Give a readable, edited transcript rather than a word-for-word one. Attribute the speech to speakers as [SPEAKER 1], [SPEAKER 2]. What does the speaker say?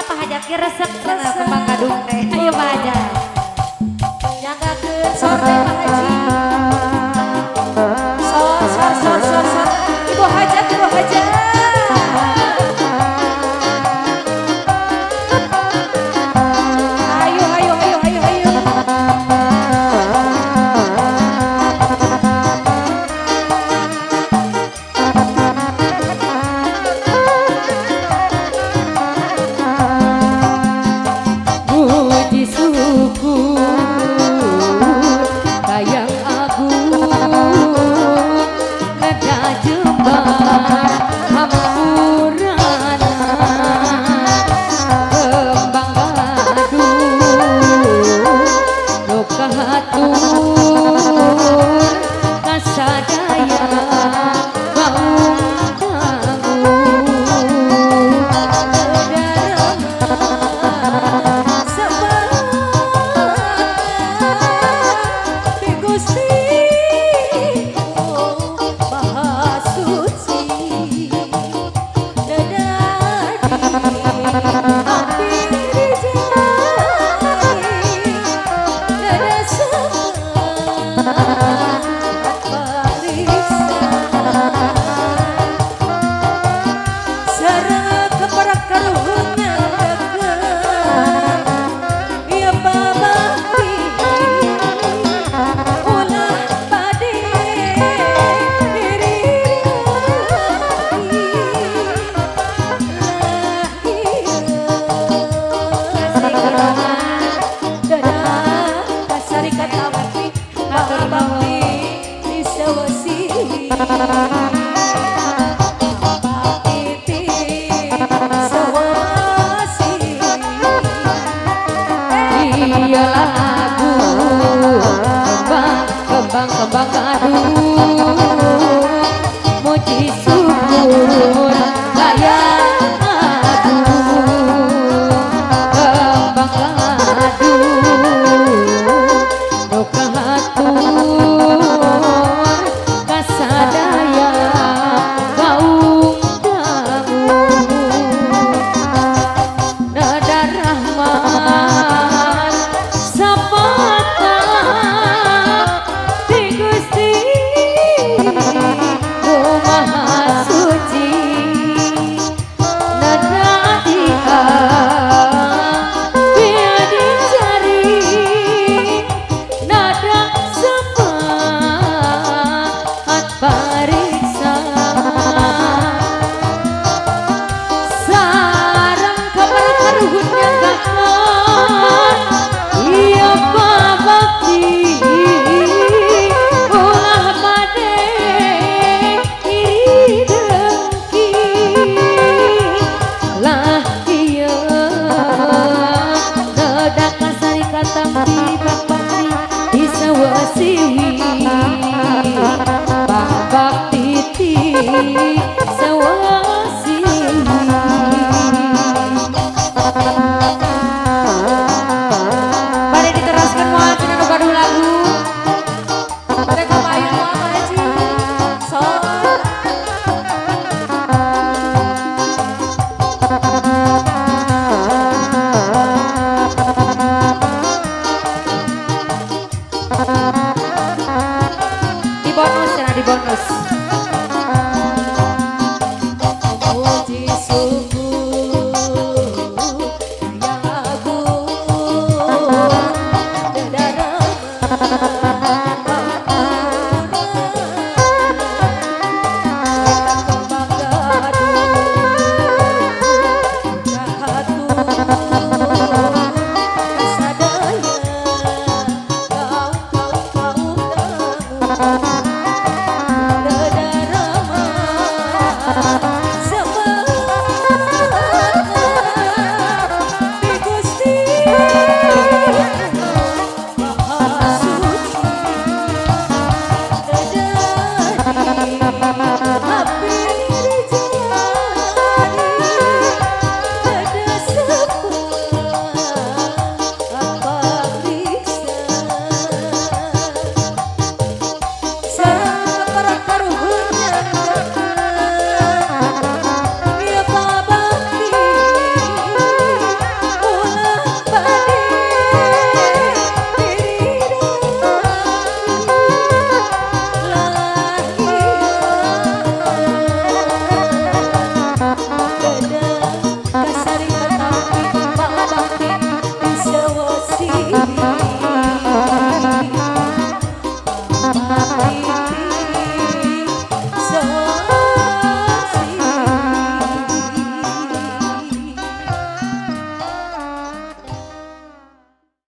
[SPEAKER 1] Pak Hajat ge resep cenah kembang gadung teh. Ayo Pak Hajat.
[SPEAKER 2] Nyanggakeun sor teh Pak Haji. Sor sor sor sor sor. Ibu Hajat, Ibu Hajat. Ayo ayo ayo ayo ayo.
[SPEAKER 3] Puji syukur kayang agung neda jembar hampurana kembang gadung nu kahatur kasadaya kaum dangu. Iya lagu kembang kembang kembang gadung muji syukur kayang agung kembang gadung nu kahatur kasadaya kaum dangu nada rahmat sapata ti Gusti nu Maha Suci nada dia biar dicari nada sepat pariksa sareng kabar karuhun nyanggakeun iya babakti ulah bade iri dengki lah ieu neda kasari katampi bakti disawasiwi bakti ti sawasiwi.
[SPEAKER 1] Bade diteruskeun moal cenah nu gaduh lagu.
[SPEAKER 2] Teh kabayun moal Pak Haji. Sor.
[SPEAKER 1] Di bonus cenah di bonus.